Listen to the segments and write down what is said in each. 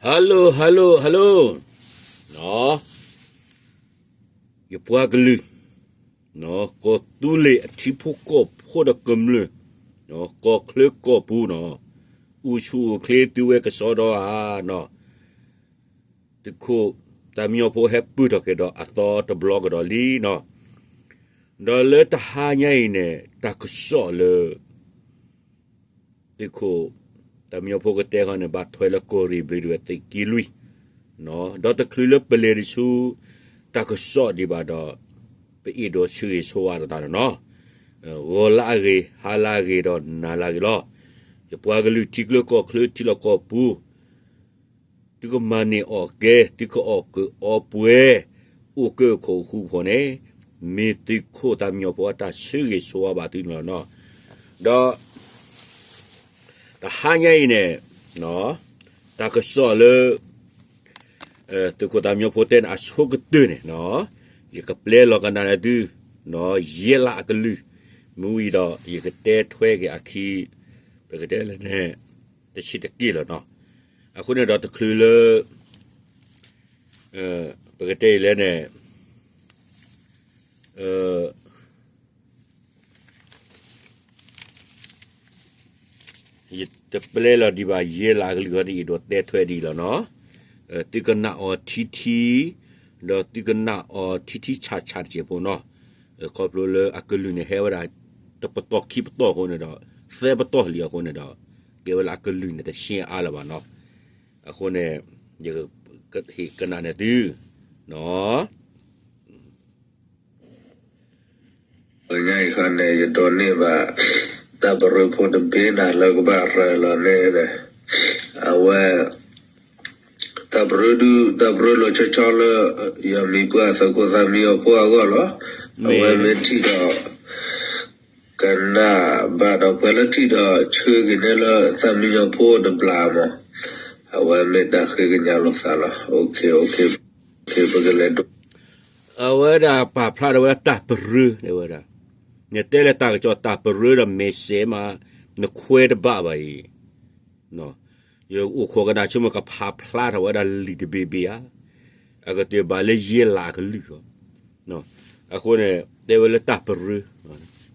Hello hello hello, ယပှၤကလုာ်, ကီၢ်သူလ့ၤအထံဖိကီၢ်ဖိဒီးကမျၢၢ်, ကီၢ်ချၢကီၢ်ပူၤနီၤ, အိၣ်ဆူၣ်အိၣ်ချ့သုဝဲကစီဒီဧါနီၤ, သုးခိၣ်သၣ်မံညီၤဖိဟဲပၢၢ်ထီၣ်က့ၤဒီးအသီတဘျီကဒီးလံနီၤ, ဒီးလၢတဟါညါအံၤန့ၣ် တၢ်ကစီၣ်လၢ သုးခိၣ်သၣ်မံညီၤဖိကတဲဃီန့ၣ် ဘၣ်ထွဲလၢကီၢ်ရ့ၣ်ဘျ့းဒဝဲၢ်သုးက့လွံၢ်, ဒီးတချုးလၢပလဲၤတဆူ တၢ်ကစီၣ်ဒံးဘၣ်ဒီး ပအဲၣ်ဒိးဆၢဂ့ၤဆၢဝါဒီးတၢ်နီၤ, ဂီၤလၢအဂ့ၤ ဟါလၢအဂ့ၤဒီးနၤလၢအဂ့ၤလီၤ. ယပှၤကလုာ်ထံချၢကီၢ်ချၢထံလီၢ်ကီၢ်ပူၤ သုကမၤန့ၢ်အီၣ်ကဲ သုကအီၣ်ကၢအီပှဲၤ အိၣ်ကၢခိၣ်ဃူဖိန့ၣ် မ့ၢ်သုးခိၣ်သၣ်မံညီၤဖိအတၢ်ဆၢဂ့ၤဆၢဝါဘၣ်သုန့ၣ်လီၤနီၤ. ဒီး တဟါညါအံၤန့ၣ် တၢ်ကစီၣ်လၢ သုးခိၣ်သၣ်မံညီၤဖိတဲန့ၣ်အဆိကတၢၢ်န့ၣ် ယကပျဲလီၤကနၣ်န့ၢ်သု ယဲလးအကလုၢ်, မ့ၢ်ဝံၤဒီး ယကတဲထွဲက့ၤအခံ ပကတဲလဲၣ်န့ၣ် တဆံးတက့ၢ်လီၤနီၤ. အဃိန့ၣ်ဒီးတချုးလၢ ပကတဲအံၤလဲၣ်န့ၣ် ယတပျဲလီၤဒံးဘၣ် ယဲလးအကလုၢ်ဃီန့ၣ် ယဒိးတဲထွဲဒ်အံၤလီၤနီၤ. သုကနၣ်အီၤထံထံ ဒီးသုကနၣ်အီၤထံထံဆးဆးတစဲးဖိနီၤ. ခီဖျိလၢအကလုၢ်န့ၣ်ဟဲဝဲဒၣ် တပတီၢ်ခံပတီၢ်အဃိန့ၣ်ဒီး သၢပတီၢ်လံအဃိန့ၣ်ဒီး ကဲဝဲလၢအကလုၢ်န့ၣ်တရှဲအါလၢၤဘၣ်နီၤ. အဃိန့ၣ် ယကဟ့ၣ်ကနၣ်န့ၢ်သုနီၤ. ညါအံၤခါန့ၣ် ယဒိးန့ၢ်ဘၣ် တၢ်ပရၢဖိတဘ့ၣ်နၤလၢကဘၣ်ရၤလီၤန့ၣ်ဒီး အဝဲ တၢ်ပရၢဒု တၢ်ပရၢလီၤဆီဆီလၢ ယမံၤပှၢ်သုးခိၣ်သၣ်မံညီၤဖိအဂီၢ်လီၤ. အဝဲမ့ၢ်ထံၣ်ဒီး ကနၣ်ဘၣ်ဒီးပှၤလၢထံၣ်ဒီးဆၢဂ့ၤန့ၢ်လၢသၣ်မံညီၤဖိတဘျီမး, အဝဲမ့ၢ်တၢ်ဃ့ကညးလိာ်သးလီၤ. ပကလဲၤဒိး အဝဲဒၣ်ပာ်ဖျါထီၣ်ဝဲဒၣ်တၢ်ပရၢ တဲဝဲဒၣ်, နတဲလၢတၢ်ကစီၣ်တၢ်ပရၢဒီးမဲာ်စဲးမး နခွဲးတဘၣ်ဘၣ်အံၤ, ယအိၣ်ခိးကနၣ်ဆိကမိၣ်ကဖးဖျါထီၣ်ဝဲဒၣ်လံာ်တဘ့ၣ်ဘ့ၣ်ဧါ, အကတၢၢ်ဘၣ်လၢယဲလးအကလုၢ်လီၤ. အဃိန့ၣ် တဲဝဲလၢတၢ်ပရၢ,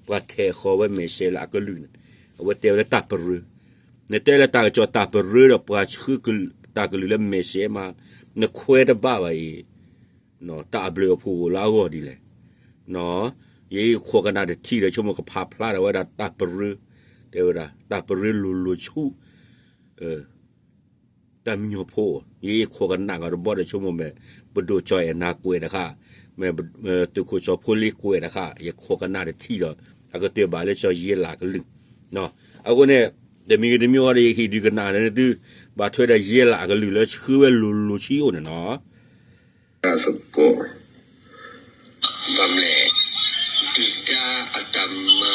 ပှၤထဲးဃီၤဝဲမဲာ်စဲးလၢအကလုၢ်န့ၣ် အဝဲတဲဝဲလၢတၢ်ပရၢ, နတဲလၢတၢ်ကစီၣ်တၢ်ပရၢဒီးပှၤဆှၢတၢ်ကလုၢ်လၢမဲာ်စဲးမး နခွဲးတဘၣ်ဘၣ်အံၤ တၢ်အဘျုးအဖှိၣ်အိၣ်လၢအဂီၢ်ဒ်လဲၣ်. ယအံၤခိးကနၣ်တထံၣ်ဒီးဆိကမိၣ်ကဖးဖျါထီၣ်ဝဲဒၣ်တၢ်ပရၢ, တဲဝဲဒၣ် တၢ်ပရၢလိၤလိၤဆူ တၢ်မံညီၤဖိ, ယအံၤခိးကနၣ်ကဒီးတဘျီဒီးဆိကမိၣ်မ့ၢ် ပဒိၣ်ကၠီအဲၣ်နၤကွဲးတဃၣ်, မ့ၢ်သုးခိၣ်စီၤဖိလ့ကွဲးတဃၣ်, ယခိးကနၣ်တထံၣ်ဒီး အကတၢၢ်ဘၣ်လၢစီၤယဲလးကလုၢ်. အဃိန့ၣ် တမံၤဂ့ၤတမံၤဂ့ၤဒီး ယဟ့ၣ်ဒုးကနၣ်န့ၢ်သု ဘၣ်ထွဲဒီးယဲလးအကလုၢ်လၢဆှၢဝဲလိၤလိၤဆံအိၣ်န့ၣ်နီၤ. သကိး ဘၣ်မနုၤလဲၣ်, ဒုၣ်ဒါအတၢ်မၤ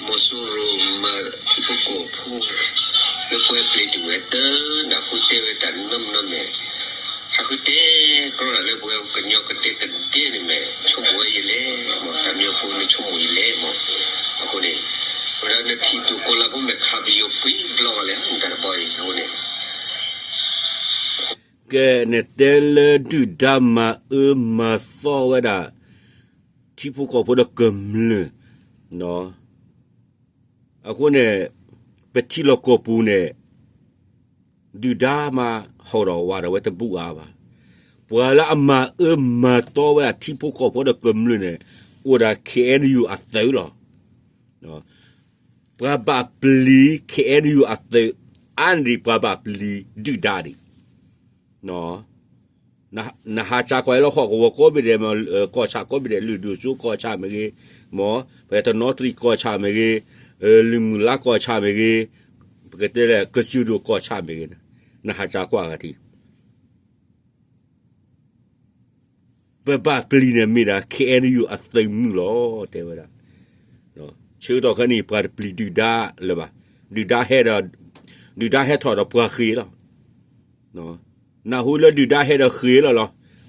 မီၤစိရိၤမၤထံဖိကီၢ်ဖိ လၢပှဲၤပျံၤဒုးဝဲ တနၢ်ဟူတဲဝဲတၢ်နီတမံၤနီတမံၤ, ဟးဃုတဲကြီတၢ်လၢပှဲၤကညီကဒဲကဒဲန့ၣ်မ့ၢ် ဆိကမိၣ်ဝဲယလဲၣ်မး, သၣ်မံညီၤဖိန့ၣ်ဆိကမိၣ်ယလဲၣ်မး. အဃိန့ၣ် ဝဲဒၣ်နထံၣ်ဒိၣ်ကီၤလၤဖိမဲာ်ခးပယီၤပှံၤဘျီဂီၤလဲၣ် နတၢ်တဘီအံၤ အဃိန့ၣ် ကဲ နတဲလၢဒုၣ်ဒါမၤအၢမၤသီဝဲဒၣ် ထံဖိကီၢ်ဖိဒီးကမျၢၢ်, အဃိန့ၣ် ပထံလီၢ်ကီၢ်ပူၤန့ၣ် ဒုၣ်ဒါမၤဟီၣ်ဒီးဝးဒီးဝဲတဘူၣ်အါဘၣ်. ပှၤလၢအမၤအၢမၤသီဝဲဒၣ်ထံဖိကီၢ်ဖိဒီးကမျၢၢ်န့ၣ် အိၣ်ဒၣ် ခ့ၣ်အဲၣ်ယူၣ် အသုးလီၤ. ပှၤဘၣ်ပျံၤ ခ့ၣ်အဲၣ်ယူၣ် အသုး အါန့ၢ်ဒံးပှၤဘၣ်ပျံၤဒုၣ်ဒါဒံး. နဟးစၢ်ကွၢ်လၢဟီၣ်ကဝီၤကိးဘ့ၣ်ဒဲး, ကီၢ်ဆၣ်ကိးဘ့ၣ်ဒဲး, လုၢ်ဒိၣ်စိကီၢ်ဆၣ်မ့ၢ်ဂ့ၤ, မ်ပတနီသရံၣ်ကီၢ်ဆၣ်မ့ၢ်ဂ့ၤ, လုၢ်မုၢ်လါကီၢ်ဆၣ်မ့ၢ်ဂ့ၤ, ပကတဲလၢကစၢၢ်ဒိၣ်ကီၢ်ဆၣ်မ့ၢ်ဂ့ၤ, နဟးစၢ်ကွၢ်ဂၤထံၣ် ပဘၣ်ပျံၤန့ၣ်မ့ၢ်ဒၣ် ခ့ၣ်အဲၣ်ယူၣ် အသုးမုၢ်လီၤ တဲဝဲဒၣ်. ဆၢကတီၢ်ခဲအံၤ ပှၤတပျံၤဒုၣ်ဒါလၢၤဘၣ်. ဒုၣ်ဒါဟဲဒီး ဒုၣ်ဒါဟဲထီၣ်ဒီးပှၤဃ့ၤလီၤ. နၢ်ဟူလၢဒုၣ်ဒါဟဲဒီးဃ့ၤလီၤလီ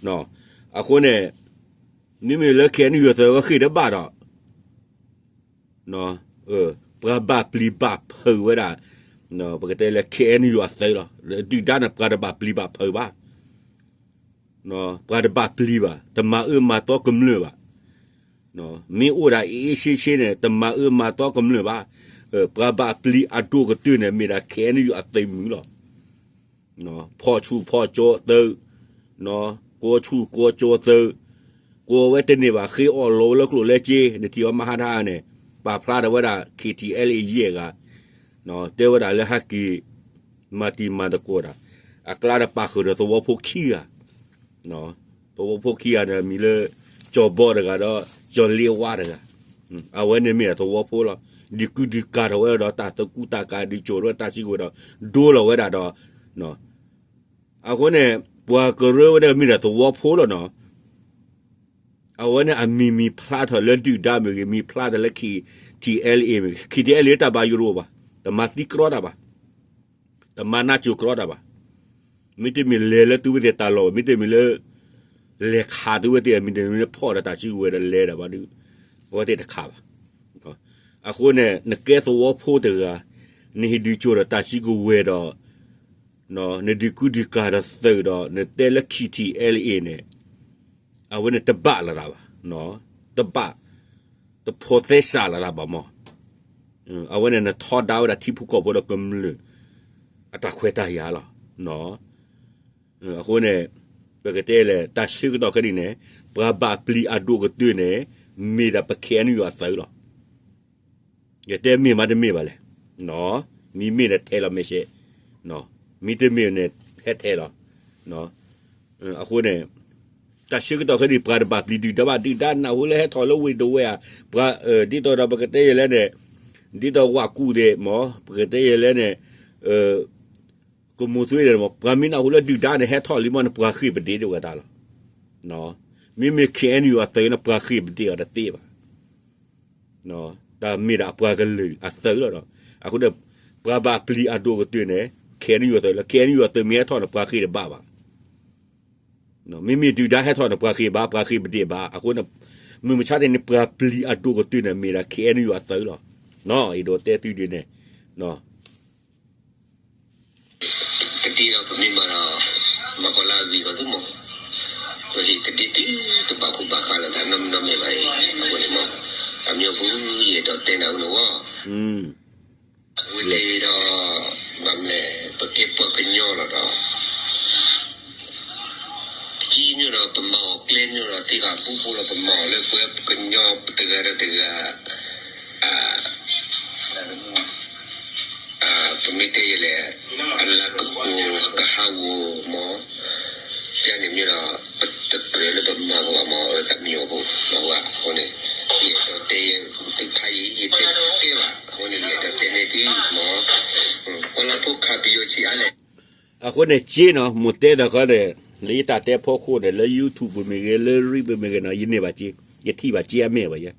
ၤ. အဃိန့ၣ် မ့မ့ၢ်လၢ ခ့ၣ်အဲၣ်ယူၣ် အသုးဃ့ၤတဘၣ်ဒီး ပှၤဘၣ်ပျံၤဘၣ်ဖုးဝဲဒၣ် ပကတဲလၢ ခ့ၣ်အဲၣ်ယူၣ် အသုးလီၤ. ဒုၣ်ဒါန့ၣ် ပှၤတဘၣ်ပျံၤဘၣ်ဖုးဘၣ်, ပှၤတဘၣ်ပျံၤဘၣ်, တမၤအၢမၤသီကမျၢၢ်ဘၣ်. မ့ၢ်အိၣ်ဒၣ်အ့ၣ်အ့ၣ်ဆ့ဆ့န့ၣ် တမၤအၢမၤသီကမျၢၢ်ဘၣ်. ပှၤဘၣ်ပျံၤအဒိၣ်ကတၢၢ်န့ၣ် မ့ၢ်ဒၣ် ခ့ၣ်အဲၣ်ယူၣ် အသုးမုၢ်လီၤ. ဖီၣ်ဆူၣ်ဖီၣ်ကၠီသုး, ကိးဆူၣ်ကိးကၠီသုး, ကိးဝဲတန့ၢ်ဘၣ် ဃ့အီၣ်လီၤဝဲလၢကျိၣ်လၢစ့, နထံၣ်အီၤမဟါတဟါန့ၣ် ပာ်ဖျါထီၣ်ဝဲဒၣ် ခ့ၣ်ထံၣ်အဲလ်အ့ၣ် ယဲၢ်ဂၤ, တဲဝဲဒၣ်လၢဟဲက့ၤ မၤတံၤမၤသကိးတၢ်, အကျါဒီးပာ်ဃုာ်ဒီးသဝီဖိခံဂၤ သဝီဖိခံဂၤန့ၣ် မံၤလၢ ကၠီၤဘီတဂၤဒီး ကၠီၤလ့ဝါတဂၤ, အဝဲန့ၣ်မ့ၢ်ဒၣ်သဝီဖိလီၤ. ဒုးကူဒုးကၤထီၣ်ဝဲဒီးတၢ်သကူတၢ်ကၤ ဒုးစိာ်ထီၣ်တၢ်စုကဝဲၤဒီး ဒိလီၤဝဲဒၣ်ဒီး, အဃိန့ၣ် ပှၤကရၢဝဲဒၣ်မ့ၢ်ဒၣ်သဝီဖိလီၤနီၤ. အဝဲန့ၣ်အမံၤမံၤဖျါထီၣ်လၢဒုၣ်ဒါမ့ၢ်ဂ့ၤ, မံၤဖျါထီၣ်လၢ ခ့ၣ်ထံၣ်အဲလ်အ့ၣ် မ့ၢ်ဂ့ၤ, ခ့ၣ်ထံၣ်အဲလ်အ့ၣ် တၢ်ဘၣ်ယိၣ်တအိၣ်ဘၣ်, တမၤသံကြီတၢ်ဘၣ်, တမၤနးစိၤကြီတၢ်ဘၣ်. မ့တမ့ၢ်လဲၤလၢသုဝဲသ့ၣ်တၢ်လီၢ်ဘၣ်, မ့တမ့ၢ်လၢ လဲၤခးသုဝဲသ့ၣ်, မ့တမ့ၢ်လၢဖီၣ်ဒီးတၢ်စုကဝဲၤဒီးလဲၤဒီးဘၣ်ဒီး အဝဲသ့ၣ်တခးဘၣ်. အဃိန့ၣ် နကဲသဝီဖိတဂၤ, နဟ့ၣ်ဒုးစိာ်ဒီးတၢ်စုကဝဲၤဒီး နဒုးကူဒုးကၤဒီးသုးဒီး နတဲလၢ ခ့ၣ်ထံၣ်အဲလ်အ့ၣ် န့ၣ် အဝဲန့ၣ်တဘၣ်လီၤတၢ်ဘၣ်, တဘၣ်, တဖိးသဲစးလီၤတၢ်ဘၣ်မး. အဝဲန့ၣ် နထီဒါဝဲဒၣ်ထံဖိကီၢ်ဖိဒီးကမျၢၢ် အတၢ်ခွဲးတၢ်ယာ်လီၤ. အဃိန့ၣ် ပကတဲလဲၣ် တၢ်ဆၢကတီၢ်ခဲအံၤန့ၣ် ပှၤဘၣ်ပျံၤအဒိၣ်ကတၢၢ်န့ၣ် မ့ၢ်ဒၣ်ပ ခ့ၣ်အဲၣ်ယူၣ် အသုးလီၤ. ယတဲမ့ၢ်မးတမ့ၢ်ဘၣ်လဲၣ်. မ့မ့ၢ်န့ၣ်ထဲလီၤမဲာ်ဆှဲ, မ့တမ့ၢ်န့ၣ် ဟဲထဲလီၤ. အဃိန့ၣ် တၢ်ဆၢကတီၢ်ခဲအံၤ ပှၤတဘၣ်ပျံၤဒုၣ်ဒါဘၣ်, ဒုၣ်ဒါနၢ်ဟူလၢဟဲထီၣ်လၢဝ့ၢ်ဒဝဲၢ်ဧါ, ပှၤ ဒ်သိးဒီးပကတဲယဲလဲၣ်န့ၣ်, ဒ်သိးဝၣ်ကူၣ်သ့ၣ်မး ပကတဲယဲလဲၣ်န့ၣ် ကမိၢ်သွ့န့ၣ်မး ပှၤမ့ၢ်နၢ်ဟူလၢဒုၣ်ဒါန့ၣ် ဟဲထီၣ်လံမးန့ၣ် ပှၤဃ့ၢ်ပဒ့ဒ်ဝဲတၢ်လီၤ. မ့မ့ၢ် ခ့ၣ်အဲၣ်ယူၣ် အသုးန့ၣ် ပှၤဃ့ၢ်ပဒ့အီၤတသ့ဘၣ်. တၢ်မ့ၢ်ဒၣ်အပှၤကလုာ်အသုးလီၤဒီး အဃိန့ၣ် ပှၤဘၣ်ပျံၤအဒိၣ်ကတၢၢ်န့ၣ် ခ့ၣ်အဲၣ်ယူၣ် အသုးလီၤ. ခ့ၣ်အဲၣ်ယူၣ် အသုးမ့ၢ်ဟဲထီၣ်န့ၣ် ပှၤဃ့ၢ်တဘၣ်ဘၣ်. မ့မ့ၢ်ဒုၣ်ဒါဟဲထီၣ်န့ၣ် ပှၤဃ့ၢ်ဘၣ်, ပှၤဃ့ၢ်ပဒ့ဘၣ်. အဃိန့ၣ် မုၢ်မဆါတနံၤ ပှၤပျံၤအဒိၣ်ကတၢၢ်န့ၣ် မ့ၢ်ဒၣ် ခ့ၣ်အဲၣ်ယူၣ် အသုးလီၤ. ယဒိးတဲသုဒ်န့ၣ် တဒ်ဒီးပမ့ၢ်မၤဒီး မၤကီၤလၢအဂ့ၤကီးသုမး, ပဟ့ၣ်တဒ်ဒ် တဘၣ်ခိၣ်ဘၣ်ဃးလိာ်သးနီတမံၤနီတမံၤဘၣ်အံၤ အဃိန့ၣ်မး အမ့ၢ်ပူၤယအဲၣ်ဒိးတဲနၤဝဲန့ၣ်ဝဲ, ဝဲတဲဒီး ဘၣ်မနုၤလဲၣ် ပကဲပှၤကညီလီၤဒီး ကံမ့ၢ်ဒီး ပမၤအီၤကျဲမ့ၢ်ဒီး သ့ၣ်ဂၤပူဖိလီၤ ပမၤအီၤလၢပှၤကညီတဂၤဒီးတဂၤ ပမ့ၢ်တဲယဲလဲၣ် အလၤကပီၤကဟးဂီၤမး, ယန့ၣ်မ့ၢ်ဒီး ပတကြၢးလၢပမၤကဘၣ်မး အတၢ်မံၤအီၤဖိမးဝဲ အဃိန့ၣ် ယအဲၣ်ဒိးတဲယဲ တခါအံၤ ယတဲတကဲဘၣ် အဃိန့ၣ် ယအဲၣ်ဒိးတဲန့ၢ်သုမး, ကီၤလါဖိခးပယီၤဆံးအါလဲၣ်. အဃိန့ၣ် က့နီၤ မိၢ်တဲတခီန့ၣ် လၢယတၢ်တဲဖီခိၣ်န့ၣ် လၢ YouTube ပူၤမ့ၢ်ဂ့ၤ လၢ ရံၣ် ပူၤမ့ၢ်ဂ့ၤနီၤ ယန့ၢ်ဘၣ်က့, ယထံၣ်ဘၣ်က့အမဲာ်ဘၣ်ယဲ,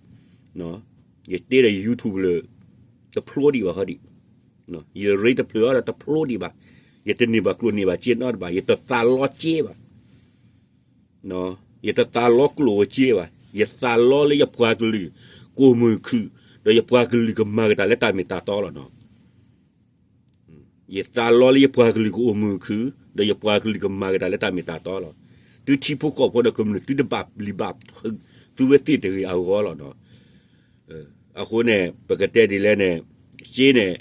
ယတဲဒီး YouTube လၢ တဖျိဒံးဘၣ်ဃီဒံး, ယရ့တဖျၢၣ်အီၤဒီးတဖျိဒံးဘၣ်, ယတန့ၢ်ဘၣ်ကျိၣ်န့ၢ်ဘၣ်က့နီတဘ့ၣ်, ယတသးလီက့ဘၣ်, ယတသးလီကျိၣ်ဝဲက့ဘၣ်, ယသးလီလၢယပှၤကလုာ် ကအိၣ်မုာ်ခုၣ်, ဒီးယပှၤကလုာ်ကမၤက့ၤတၢ်လၢတၢ်မ့ၢ်တၢ်တီလီၤနီၤ. ယသးလီလၢယပှၤကလုာ်ကအိၣ်မုာ်ခုၣ်, ဒီးယပှၤကလုာ်ကမၤက့ၤတၢ်လၢတၢ်မ့ၢ်တၢ်တီလီၤ. သုထံဖိကီၢ်ဖိဒီးကမျၢၢ် သုတဘၣ်ပျံၤဘၣ်ဖုး သုဝဲသ့ၣ်တဂ့ၤအဂီၢ်လီၤနီၤ. အဃိန့ၣ် ပကတဲဒ်လဲၣ်န့ၣ် က့န့ၣ်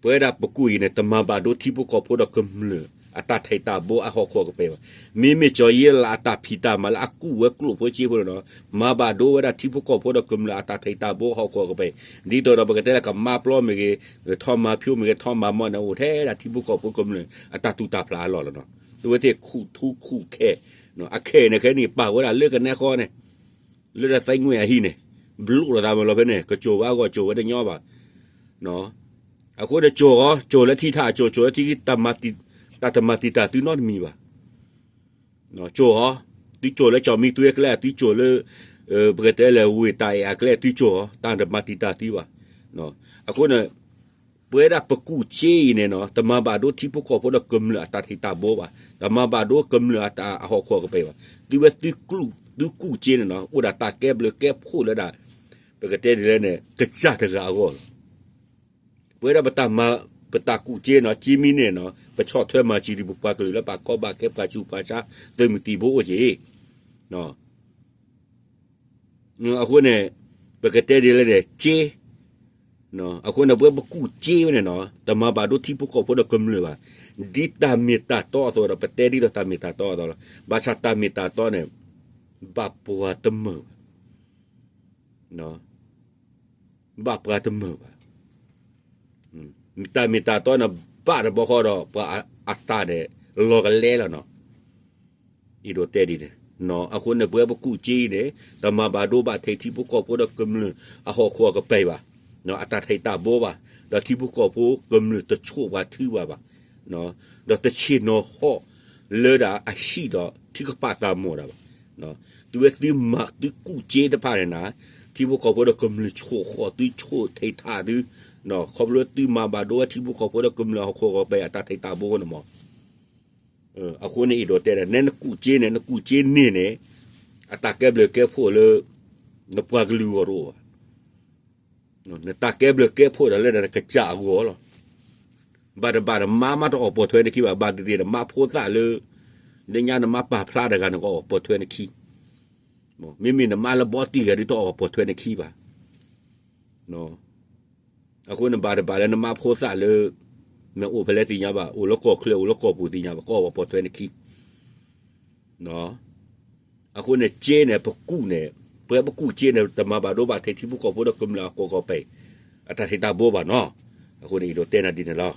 ပဝဲဒၣ်ပကူၣ်အံၤန့ၣ် တမၤဘၣ်ဒိထံဖိကီၢ်ဖိဒီးကမျၢၢ် အတၢ်ထံၣ်တၢ်ဘိအဟီၣ်ခိၣ်ကပၤဘၣ်. မ့မ့ၢ်ကၠီၤယ့လးအတၢ်ဖံးတၢ်မၤလၢအကူၣ်ဝဲကျိၣ်ဖိက့ဖိန့ၣ်နီၤ မၤဘၣ်ဒိဝဲဒၣ်ထံဖိကီၢ်ဖိဒီးကမျၢၢ်အတၢ်ထံၣ်တၢ်ဘိဟီၣ်ခိၣ်ကပၤ, ဒ်သိးဒီးပကတဲလၢကမါပျီမ့ၢ်ဂ့ၤ, ထီၣ်မၤဖၠိမ့ၢ်ဂ့ၤ, ထီၣ်မၤမီၢ်န့ၣ် အိၣ်ထဲဒၣ်ထံဖိကီၢ်ဖိကမျၢၢ် အတၢ်သူၣ်တၢ်ဖျးအလီၢ်လီၤနီၤ. သုဝဲသ့ၣ်ခူၣ်ထူခူၣ်ခဲ, အခဲအံၤန့ၣ်ခဲအံၤန့ၣ် ပာ်ဝဲဒၣ်လၢကနဲဃီန့ၣ်, လၢတၢ်သံကွံာ်အဟံၣ်န့ၣ်, ဘျိးလိာ်သးမးလီၤဖဲန့ၣ် ကစိာ်ဝဲအဂီၢ် စိာ်ဝဲတညီဘၣ်. အဃိန့ၣ်ကၠီၤအီၤ, ကၠီၤလၢထံထးအကၠီၤ, ကၠီၤလၢထံ, တၢ်တမၤတံာ်တာ်သုနီတမံၤဘၣ်. ကၠီၤအီၤ, သုကၠီၤလၢကၠီၤမံသွဲအကျဲ, သုကၠီၤလၢ ပကတဲလၢဝ့ၢ်တၢ်အဲၣ်အကျဲ သုကၠီၤအီၤ, တၢ်တမၤတံာ်တာ်သုဘၣ်. အဃိန့ၣ် ပဝဲဒၣ်ပကူၣ်က့အံၤန့ၣ်နီၤ တမၤဘၣ်ဒိထံဖိကီၢ်ဖိဒီးကမျၢၢ်အတၢ်ထံၣ်တၢ်ဘိဘၣ်, တမၤဘၣ်ဒိကမျၢၢ်အတၢ်အဟီၣ်ခိၣ်ကပၤဘၣ်. သုဝဲသုကူၣ်က့န့ၣ်နီၤ အိၣ်ဒၣ်တၢ်ကဲဘျုးကဲဖှိၣ်လၢဒၣ် ပကတဲဒ်လဲၣ်န့ၣ် ကစၢ်တဂၤအဂီၢ်လီၤ. ပဝဲဒၣ်ပတၢ်မၤ ပတၢ်ကူၣ်စ့နီၤ စ့မ့ၢ်န့ၢ်နီၤ ပဆီၣ်ထွဲမၤစၢၤဒံးပပှၤကလုာ်လၢပှၤကီဘၣ်ခဲ ပှၤဆူးပှၤဆါ သုးမုၢ်သံၣ်ဘိအိၣ်က့ၤ အဃိန့ၣ် ပကတဲဒ်လဲၣ်န့ၣ် စ့ အဃိန့ၣ် ပဝဲပကူၣ်စ့ဝဲန့ၣ်နီၤ တမၤဘၣ်ဒိထံဖိကီၢ်ဖိဒီးကမျၢၢ်ဘၣ်. ဒ်တၢ်မ့ၢ်တၢ်တီအသိးဒီး ပတဲဒ်သိးတၢ်မ့ၢ်တၢ်တီအသိးလီၤ. ဘၣ်ဆၣ်တၢ်မ့ၢ်တၢ်တီန့ၣ် ဘၣ်ပှၤတမုာ်ဘၣ် ဘၣ်ပှၤတမုာ်ဘၣ်. တၢ်မ့ၢ်တၢ်တီန့ၣ် ဘၣ်တဘျီဃီဒီး ပှၤအသးန့ၣ် လီၤကလဲလီၤနီၤ. အံၤဒိးတဲဒ်န့ၣ် အဃိန့ၣ် ပဝဲပကူၣ်စ့အံၤန့ၣ် တမၤဘၣ်ဒိဘၣ်ထံးထံဖိကီၢ်ဖိဒီးကမျၢၢ်အဟီၣ်ခိၣ်အကပၤဘၣ်, အတၢ်ထံၣ်တၢ်ဘိဘၣ်, ဒီးထံဖိကီၢ်ဖိကမျၢၢ်တဆိၣ်ပှၤထုပှၤဘၣ်, ဒီးတဆ့ၣ်နီၤဟီၣ်လၢဒၣ်အဟံၣ်ဒီး ထုကပာ်တၢ်မိၣ်ဒၣ်ဘၣ်. သုဝဲသုမၤသုကူၣ်စ့တဖၣ်န့ၣ်နၤ, ထံဖိကီၢ်ဖိဒီးကမျၢၢ်ဆိၣ်ဃီၣ်သု ဆိၣ်ထံးထးသု, ခီဖျိသုမၤဘၣ်ဒိဝဲထံဖိကီၢ်ဖိဒီးကမျၢၢ်အဟီၣ်ခိၣ်အကပၤအတၢ်ထံၣ်တၢ်ဘိန့ၣ်မး အဃိန့ၣ် အဲၣ်ဒိးတဲဒၣ် နဲနကူၣ်စ့န့ၣ် နကူၣ်စ့န့ၢ်န့ၣ် အတၢ်ကဲဘျုးကဲဖှိၣ်လၢ နပှၤကလုာ်အဂီၢ်တအိၣ်ဘၣ်. နတၢ်ကဲဘျုးကဲဖှိၣ်ဒီးလၢနကစၢ်အဂီၢ်လီၤ. ဘၣ်တဘၣ်နမါမးတအီၣ်ပိာ်ထွဲနခံဘၣ်, ဘၣ်သ့ၣ်သ့ၣ်နမါဖိသၣ်လၢ လၢညါနမါပာ်ဖျါတဂၤန့ၣ် ကအီၣ်ပိာ်ထွဲနခံ, မ့မ့ၢ်နမါလၢဘီတံၢ်ဂၤဒ်တအီၣ်ပိာ်ထွဲနခံဘၣ်. အဃိန့ၣ်ဘၣ်တဘၣ်လၢနမါဖိသၣ်လၢ မ့ၢ်အိၣ်ဖဲလဲၣ်သ့ၣ်ညါဘၣ်, အိၣ်လၢကီၢ်ချၢ အိၣ်လၢကီၢ်ပူၤသ့ၣ်ညါဘၣ်, ကအီၣ်ပိာ်ထွဲနခံ. အဃိန့ၣ် စ့န့ၣ် ပကူၣ်န့ၣ် ပဝဲပကူၣ်စ့န့ၣ် တမၤဘၣ်ဒိဘၣ်ထံးထံဖိကီၢ်ဖိဒီးကမျၢၢ်အဟီၣ်ခိၣ်အကပၤ အတၢ်ထံၣ်တၢ်ဘိဘၣ်နီၤ. အဃိန့ၣ် အဲၣ်ဒိးတဲနၤဒ်န့ၣ်လီၤ.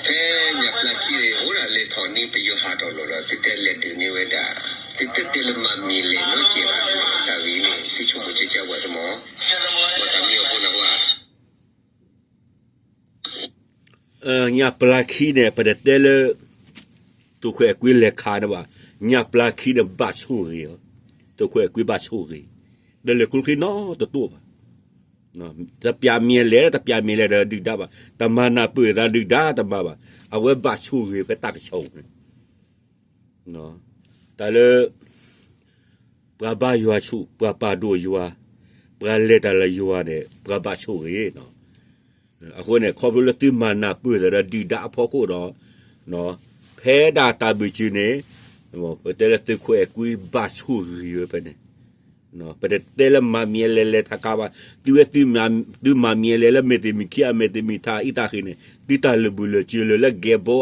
ဖဲညၣ်ပျၢ်ခံန့ၣ် အိၣ်ဒၣ်လဲၤထီၣ်န့ၢ်ပယီၤဟးထီၣ်လီၤဒီး သုတဲလဲၤဒုးန့ၢ်ဝဲဒၣ်, သုတတဲလၢမၤမံၤလဲၤနီတစဲးဘၣ်, တၢ်ဂ့ၢ်န့ၣ် သုဆိကမိၣ်ကကဝဲတမီၤ, မ့ၢ်တၢ်မံၤအဃိန့ၣ် ညၣ်ပျၢ်ခံန့ၣ် ပတတဲလၢ သုးခွဲးကွံလဲၤခးန့ၣ်ဘၣ်, ညၣ်ပျၢ်ခံန့ၣ်ဘၣ်ဆိၣ်ဂ့ၤ, သုးခွဲးကွံဘၣ်ဆိၣ်ဂ့ၤ, ဒီးလဲၤကျိချံနီတတိၢ်ဘၣ်. တပျၢ်မံၤလဲၤ တပျၢ်မံၤလဲၤဒီးဒုၣ်ဒါဘၣ်, တမၤနၢ်ပၢၢ်သးဒုၣ်ဒါတမၤဘၣ်, အဝဲဘၣ်ဆိၣ်ဂ့ၤဖဲတၢ်ကစီၣ်န့ၣ် တၢ်လၢ ပှၤဘါယွၤဆူၣ် ပှၤပာ်ဒိၣ်ယွၤ ပှၤလဲၤတၢ်လၢယွၤန့ၣ် ပှၤဘၣ်ဆိၣ်ဂ့ၤနီၤ. အဃိန့ၣ် ခီဖျိလၢသုမၤနၢ်ပၢၢ်သးဒီးဒုၣ်ဒါအဖီခိၣ်ဒီး ဖဲဒၣ်တၢ်ဘၣ်စၢၤန့ၣ် ပတဲလၢသုးခွဲးကွံဘၣ်ဆိၣ်ဂ့ၤဝဲဖဲန့ၣ် ပတတဲလၢမၤမံၤလဲၤလဲၤထးခးဘၣ်, သုဝဲသုမၤမံၤလဲၤလဲၤလၢမဲာ်တမံၤခံ အမဲာ်တမံၤထးအံသးဃ့န့ၣ် သုတၢ်လၢာ်ဘူၣ်လၢာ်စၢၤလၢာ်လၢကဲဘိ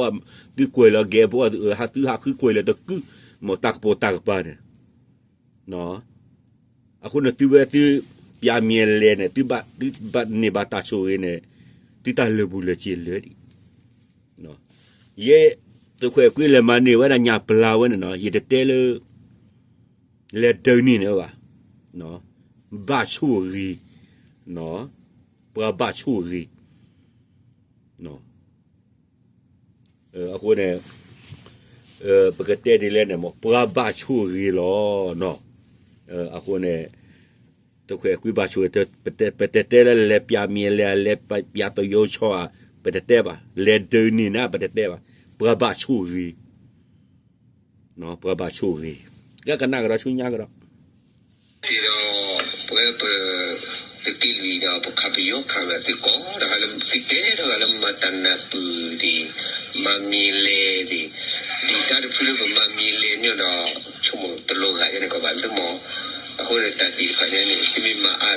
သုကွဲးလီၤကဲဘိ သုဟးဃုကွဲးလၢာ်တကုၢ် မ့ၢ်တၢ်ကပိာ်တၢ်ကပၤန့ၣ် အဃိန့ၣ်သုဝဲသုပျၢ်မံၤလဲၤန့ၣ် သုဘၣ်န့ၢ်ဘၣ်တၢ်ဆိၣ်ဂ့ၤန့ၣ် သုတၢ်လၢာ်ဘူၣ်လၢာ်စၢၤလၢာ်ဒံး ယဲ သုးခွဲးကွံလဲၤမၤန့ၢ်ဝဲဒၣ်ညၣ်ပျၢ်ဝဲန့ၣ်နီၤ ယတတဲလၢ လဲၤဒၢန့ၢ်န့ၣ်ဘၣ်, ဘၣ်ဆိၣ်ဂ့ၤ, ပှၤဘၣ်ဆိၣ်ဂ့ၤ, အဃိန့ၣ် ပကတဲဒ်လဲၣ်န့ၣ် ပှၤဘၣ်ဆိၣ်ဂ့ၤလီၤ. အဃိန့ၣ် သုးခွဲးကွံဘၣ်ဆိၣ်ဂ့ၤ ပတတဲလၢလဲၤပျၢ်မံၤလဲၤ လဲၤပျၢ်သယီၤဆီဧါ ပတတဲဘၣ်, လဲၤဒၢန့ၢ်န့ၣ် ပတတဲဘၣ်, ပှၤဘၣ်ဆိၣ်ဂ့ၤ ပှၤဘၣ်ဆိၣ်ဂ့ၤ, ကဲကနၣ်ကဒီးဆူညါကဒီး ဒီး ပဝဲပ သုးက့လွံၢ်ဒီး ပခးပယီၤခးလၢသုးကီၢ် တဂၤလၢသုးကဲ တဂၤလၢမၤတၢ်နၢ်ပၢၢ်သ့ၣ် မၤမံၤလဲၤသ့ၣ် ဒုၣ်ဒါတဖုလၢပမၤမံၤလဲၤန့ၣ်ဒီး ဆိကမိၣ်တလိၣ်ဂၤန့ၣ်ကဘၣ်လၢမီၢ် အဃိန့ၣ်တၢ်သ့ၣ်တဖၣ်န့ၣ် သုမ့ၢ်မၤအါ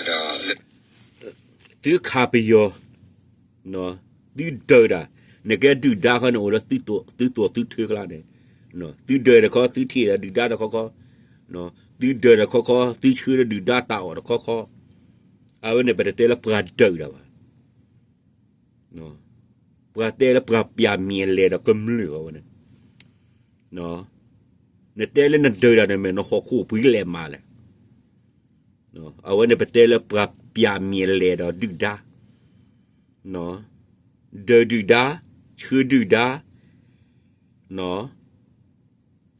ဒီး သုခးပယီၤ သုဒၢးတၢ် နကဲဒုၣ်ဒါခီန့ၣ် အိၣ်လၢသုတိာ်သုထုကျါန့ၣ် သုဒၢးတခီ သုထံၣ်ဒီးဒုၣ်ဒါတခီခီ သုဒၢးတခီခီ သုဆှၢဒီးဒုၣ်ဒါတၢ်အီၣ်တခီခီ အဝဲန့ၣ် ပတတဲလၢပှၤဒၢးတၢ်ဘၣ် ပှၤတဲလၢပှၤပျၢ်မံၤအလဲၤဒီးကမျၢၢ်အဝဲန့ၣ် နတဲလၢနဒၢးတၢ်န့ၣ်မ့ၢ်နဟီၣ်ခိၣ်ပှဲၤလဲၣ်မးလဲၣ် အဝဲန့ၣ်ပတဲလၢပှၤပျၢ်မံၤအလဲၤဒီးဒုၣ်ဒါ ဒၢးဒုၣ်ဒါ ဆှၢဒုၣ်ဒါ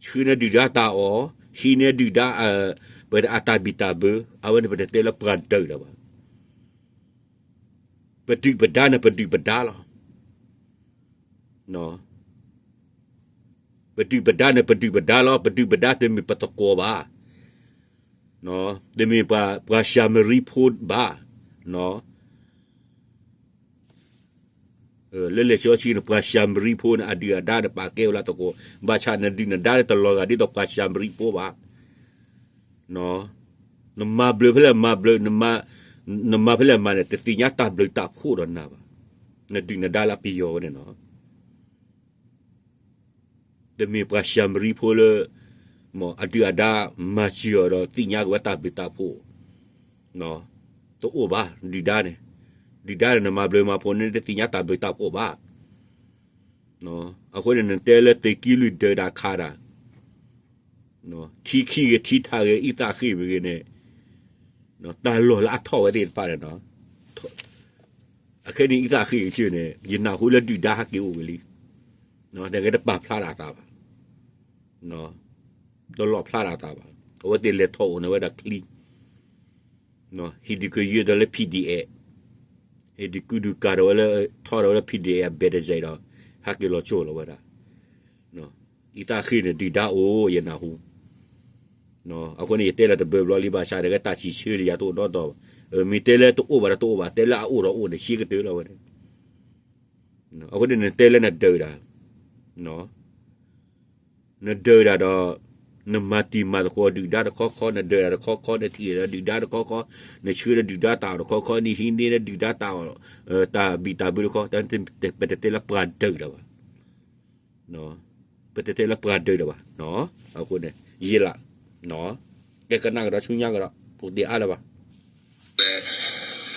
ဆှၢန့ၢ်ဒုၣ်ဒါတၢ်အီၣ် ဟံးန့ၢ်ဒုၣ်ဒါ ပတၢ်အတၢ်ဘံၣ်တၢ်ဘၢ အဝဲန့ၣ်ပတတဲလၢပှၤဒၢးတၢ်ဘၣ် ပဒုၣ်ပဒါန့ၣ် ပဒုၣ်ပဒါလီၤ. ပဒုၣ်ပဒါန့ၣ် ပဒုၣ်ပဒါလီၤ. ပဒုၣ်ပဒါတမ့ၢ်ပသကိးဘၣ်. တမ့ၢ်ပှၤၡၤမရံဖိဘၣ်. နီၤ. လၢလဲၤဆူအဆံန့ၣ် ပှၤၡၤမရံဖိန့ၣ် အဒုၣ်အဒါန့ၣ် ပာ်ကဲဝဲလၢသကိး, ဘၣ်ဆၣ်နဒုၣ်နဒါန့ၣ် တလီၤဂာ်ဒ်သိးပှၤၡၤမရံဖိဘၣ်. နမၤဘျုးဖဲလဲၣ်မၤဘျုး, နမၤဖဲလဲၣ်မၤန့ၣ် တသ့ၣ်ညါတၢ်ဘျုးတၢ်ဖှိၣ်ဒီးနၤဘၣ်. နဒုၣ်နဒါလၢပယီၤဝဲန့ၣ်နီၤ တမ့ၢ်ပှၤၡၤမရံဖိလၢ မ်အဒုၣ်အဒါမၤစၢၤအီၤဒီးသ့ၣ်ညါက့ၤဝဲတၢ်ဘျုးတၢ်ဖှိၣ်, တအိၣ်ဘၣ်, ဒုၣ်ဒါန့ၣ်, ဒုၣ်ဒါန့ၣ် နမၤဘျုးမၤဖှိၣ်န့ၣ် တသ့ၣ်ညါတၢ်ဘျုးတၢ်ဖှိၣ်ဘၣ်. အဃိန့ၣ် နတဲလၢသုးက့လွံၢ်ဒုးတၢ်ခးတၢ်, ထံခံဂ့ၤထံထးဂ့ၤ အံသၣ်ဃ့ၢ်မ့ၢ်ဂ့ၤန့ၣ် တၢ်လီၢ်လၢအထီၣ်ဝဲသ့ၣ်တဖၣ်န့ၣ်နီၤ, အခဲန့ၣ်အံသၣ်ဃ့ၢ်ကစၢၢ်န့ၣ် ယနၢ်ဟူလၢဒုၣ်ဒါဟဲက့ၤအိၣ်ဝဲလံ, နကဲတပာ်ဖျါဒၣ်အသးဘၣ်, တလီၣ်ဖျါဒၣ်အသးဘၣ်. အဝဲသ့ၣ်လဲၤထီၣ်အိၣ်န့ၣ်ဝဲဒၣ်ချံ ဟ့ၣ်ဒုးကယၢဒီးလၢ PDF, ဟ့ၣ်ဒုးကုဒုးကၤဒီးဝဲလၢ ထီၣ်ဒီးဝဲလၢ PDF အဘဲၣ်တစဲးဒီး ဟဲက့ၤလီၤကၠိၢ်လီၤဝဲဒၣ်. အံသၣ်ဃ့ၢ်န့ၣ် ဒုၣ်ဒါအိၣ် ယနၢ်ဟူ. အဃိန့ၣ် ယတဲလၢတဘျီဘျီလံ ဘၣ်ဆၣ်ဒီး တၢ်စံးဆၢဒီးယၤတအိၣ်နီတီဘၣ်. မ့ၢ်တဲလၢတအိၣ်ဘၣ်ဒီးတအိၣ်ဘၣ်, တဲလၢအအိၣ်ဒီးအိၣ်န့ၣ် ဆ့ကတၢၢ်လီၤဝဲန့ၣ်. အဃိန့ၣ် နတဲလၢနဒုးတၢ် နဒုးတၢ်ဒီး နမၤတံၤမၤသကိးဒုၣ်ဒါတခီခီ, နဒုးတၢ်တခီခီ, နထံၣ်ဒီးဒုၣ်ဒါတခီခီ, နဆှၢဒီးဒုၣ်ဒါတၢ်အီၣ်တခီခီ, နဟံးန့ၢ်ဒီးဒုၣ်ဒါတၢ်အီၣ် တၢ်ဘံၣ်တၢ်ဘၢတခီ, ပတတဲလၢပှၤဒုးတၢ်ဘၣ်. ပတတဲလၢပှၤဒုးတၢ်ဘၣ်. အဃိန့ၣ် ယ့လး ကဲကနၣ်ကဒီးဆူညါကဒီး ပူၤတ့ၢ်အါလၢၤဘၣ်.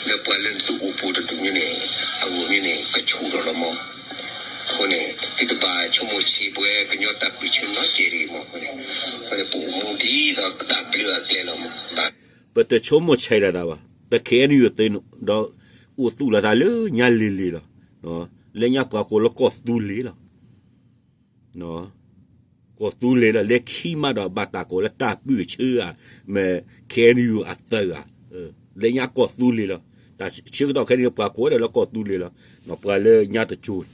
လၢပှၤလၢနသုအိၣ်ပူၤတဒူၣ်န့ၣ် အဂီၢ်န့ၣ် ကဆူၣ်ထီၣ်လီၤမး. အဃိန့ၣ် သုတဘၣ်ဆိကမိၣ်ဆံးပဝဲ ကညီတၢ်ပၢၢ်ဆၢနီတစဲးတဂ့ၤမး. အဃိန့ၣ် ပအိၣ်မူဒ်သိးတၢ်ဘျုးအကျဲလီၤမး. ပတဆိကမိၣ်ဆံးဒၣ်တၢ်ဘၣ်. ပ KNU သုးဒီး အိၣ်သူၣ်လီၤသးလၢညါလံၤလံၤလီၤ. လၢညါပှၤကိးလၢကီၢ်သူလ့ၤလီၤ. ကီၢ်သူလ့ၤလီၤ. လၢခံမးဒီးဘၣ်တၢ်ကိးလၢတၢ်ပၢၢ်ဆၢဧါ, မ့ၢ် KNU အသုးဧါ. လၢညါကီၢ်သူလ့ၤလီၤ. တၢ်ဆၢကတီၢ်ခဲအံၤန့ၣ် ပှၤကိးဝဲဒၣ်လၢကီၢ်သူလ့ၤလီၤ. ပှၤလၢညါတကၠိၤ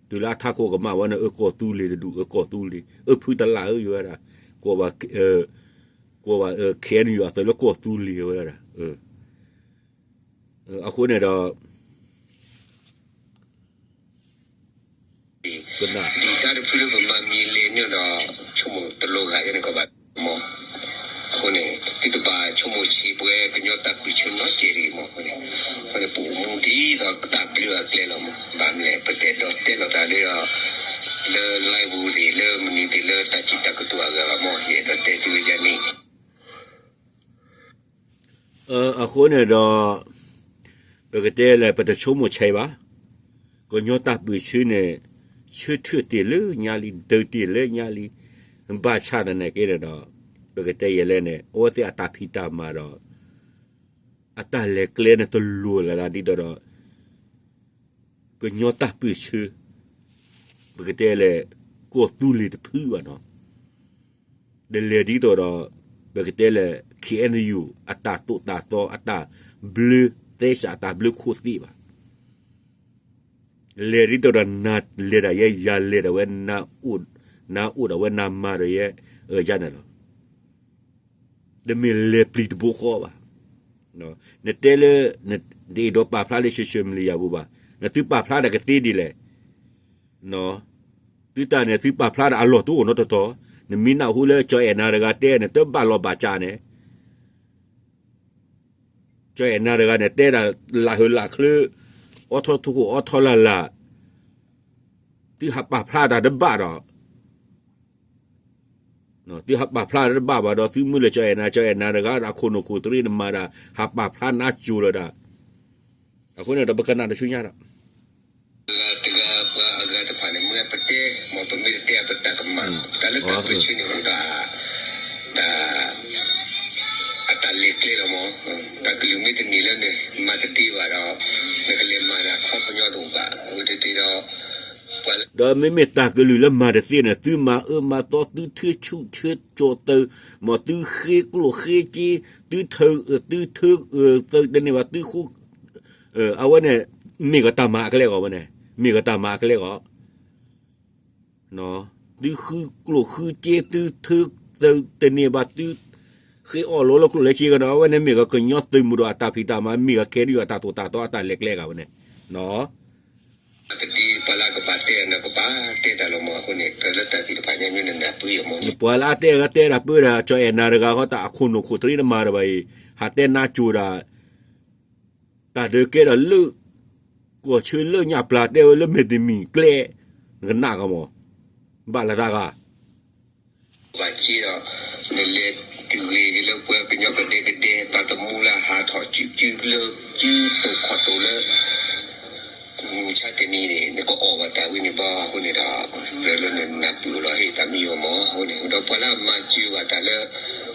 တုၤလၢအထးခိၣ်ကမၣ်ဝဲန့ၣ် အၢကီၢ်သူလ့ၤတဒူၣ် အၢကီၢ်သူလ့ၤ အၢဖုတလၢ်ဧၢ ယဝဲဒၣ် ကိးဘၣ် KNU အသုးလၢကီၢ်သူလ့ၤဝဲဒၣ်. အဃိန့ၣ်ဒီး ဒုၣ်ဒါတဖုလၢပမၤမံၤလဲၣ်န့ၣ်ဒီး ဆိကမိၣ်တလိၤဂၤယဲန့ၣ်ကီးဘၣ်မး. အဃိန့ၣ် သုတဘၣ်ဆိကမိၣ်ဆံးပဝဲကညီတၢ်ပၢၢ်ဆၢနီတစဲးတဂ့ၤမး. အဃိန့ၣ် ပအိၣ်မူဒ်သိးတၢ်ဘျုးအကျဲလီၤမး. ဘၣ်မနုၤလဲၣ် ပတအဲၣ်ဒိးတဲလီၤတၢ်လၢ လၢ live ပူၤန့ၣ် လၢမနုၤသ့ၣ်လၢတၢ်စံးတၢ်ကတိၤအဂၤလီၤမး. ယအဲၣ်ဒိးတဲသုဝဲဒ်န့ၣ် အဃိန့ၣ်ဒီး ပကတဲလဲၣ် ပတဆိကမိၣ်ဆံးဘၣ်. ကညီတၢ်ပၢၢ်ဆၢန့ၣ် ဆၢထၢၣ်တ့ၢ်လၢညါလံ ဒုးတ့ၢ်လၢညါလံ. ဘၣ်ဆၣ်သနာ်က့န့ၣ်ဒီး ပကတဲယဲလဲၣ်န့ၣ် အဝဲသ့ၣ်အတၢ်ဖံးတၢ်မၤဒီး အတၢ်လဲၤကျဲန့ၣ်တလိၤလၢ်လၢ်ဒ်သိးဒီး ကညီတၢ်ပၢၢ်ဆၢ ပကတဲလဲၣ် ကီၢ်သူလ့ၤတဖုဘၣ်နီၤ. တလဲၤဒ်သိးဒီး ပကတဲလဲၣ် KNU အတၢ်သိၣ်တၢ်သီ အတၢ်ဘျၢသဲစး အတၢ်ဘျၢခိၣ်သ့ၣ်ဘၣ်. လဲၤဒ်သိးဒီး နၤလဲၤဒၣ်ယဲ ယၤလဲၤဒၣ်ဝဲ နၤအိၣ်ဒၣ်ဝဲ နၤမၤဒီးယဲ ယၤန့ၣ်လီၤ. တမ့ၢ်လဲၤပျံၤတဘိဃီဘၣ်. နတဲလၢ နတအဲၣ်ဒိးပာ်ဖျါလၢ social media ပူၤဘၣ်. နသုပာ်ဖျါတၢ်ကသ့ဒ်လဲၣ်. သုတၢ်န့ၣ် သုပာ်ဖျါတၢ်အလီၢ်တအိၣ်နီတတီၤ. နမ့ၢ်နၢ်ဟူလၢ ကၠီအဲၣ်နၤတဂၤတဲန့ၣ် တဘၣ်လီၤဘၣ်စးန့ၣ် ကၠီအဲၣ်နၤတဂၤန့ၣ် တဲဒၣ်လၢဟၢလၢချၢ အိးထီၣ်ထူၣ်ခိၣ်အိးထီၣ်လၢ်လၢ် သုဟးပာ်ဖျါတၢ်တဘၣ်ဒီး သုဟးပာ်ဖျါတၢ်တဘၣ်ဘၣ်ဒီး သုမုၢ်လၢကၠီအဲၣ်နၤ ကၠီအဲၣ်နၤတဂၤဒီး အခိၣ်နူာ်ခိၣ်သရ့ၣ်နမၤဒၣ် ဟးပာ်ဖျါနါစိၤလီၤဒၣ်. အဃိန့ၣ်ဒီး ပကနၣ်တဆူညါဒီး တဂၤပှၤအဂၤတဖၣ်န့ၣ် မ့ၢ်ပတဲ မ်ပမ့ၢ်တတဲအပတၢ်ကမၣ် တၢ်လၢတၢ်ပၢၢ်ဆၢန့ၣ်အိၣ်ဒီး တၢ် အတၢ်လဲၤကျဲလီၤမး. တၢ်ကလုၢ်မ့ၢ်တန့ၢ်လၢနမၤတဒ့ဘၣ်ဒီး နကလဲၤမၤန့ၣ်အခီပညီတအိၣ်ဘၣ်. အဝဲတ့ၢ်ဒီး ဒီးမ့မ့ၢ်တၢ်ကလုၢ်လၢမၤတသ့န့ၣ် သုမၤအၢမၤသီ သုထၢဆူၣ်ထၢကၠီၤသုး မ်သုဃ့ကျိၣ်ဃ့စ့ သုထၢ သုထၢသုးတန့ၢ်ဘၣ် သုဃု အဝဲန့ၣ် မ့ၢ်ကတၢ်မၤအကျဲဂီၢ်ဝဲန့ၣ် မ့ၢ်ကတၢ်မၤအကျဲဂီၢ် သုဃုကျိၣ်ဃုစ့ သုထၢသုးတန့ၢ်ဘၣ် သုဃ့အီၣ်လီၤလၢကျိၣ်လၢစ့ကဒီး အဝဲန့ၣ်မ့ၢ်ကကညီသုးမုၢ်ဒိၣ်အတၢ်ဖံးတၢ်မၤ မ့ၢ်က KNU အတၢ်သိၣ်တၢ်သီအတၢ်လဲၤကျဲဂၤဝဲန့ၣ်နီၤ. ကဒံပှၤလၢကဘၣ်တဲနကဘၣ်တဲတၢ်လီၤမး အဃိန့ၣ် တၢ်လၢတၢ်သ့ၣ်တဖၣ်ညါမ့ၢ်နနၢ်ပၢၢ်အီၤမး ပှၤလၢအတဲအဂၤတဲတၢ်ပၢတၢ် ကၠီအဲၣ်နၤတဂၤဃီ တၢ်အခိၣ်နူာ်ခိၣ်တရံးနမၤတဘၣ်အံၤ ဟးတဲနါစိၤတၢ် တၢ်ဒုးကဲထီၣ်လၢ ကီၢ်ဆၢလၢညၣ်ပျၢ်တဲဝဲလၢမဲာ်တမံၤကျဲ နကနၣ်ကမီၤ ဘၣ်လၢသးဂၤ ဘၣ်က့ဒီး နလဲၤတဂ့ၤက့ၤလၢပှၤကညီကဒဲကဒဲ တၢ်တမူလၢဟးထီၣ်စုစုလၢ စုသိၣ်ခီၣ်တိၣ်လၢ မုၢ်ဆါတနံၤန့ၣ် နကအီၣ်ဘၣ်တၢ်ဝံန့ၣ်ဘၣ် အဃိန့ၣ်ဒီး လၢလၢနနၢ်ပၢၢ်လီၤဟ့ၣ်တၢ်မံအီၤမး အဃိန့ၣ် ဒီးပှၤလၢအမၤစၢၤဘၣ်တၢ်လၢ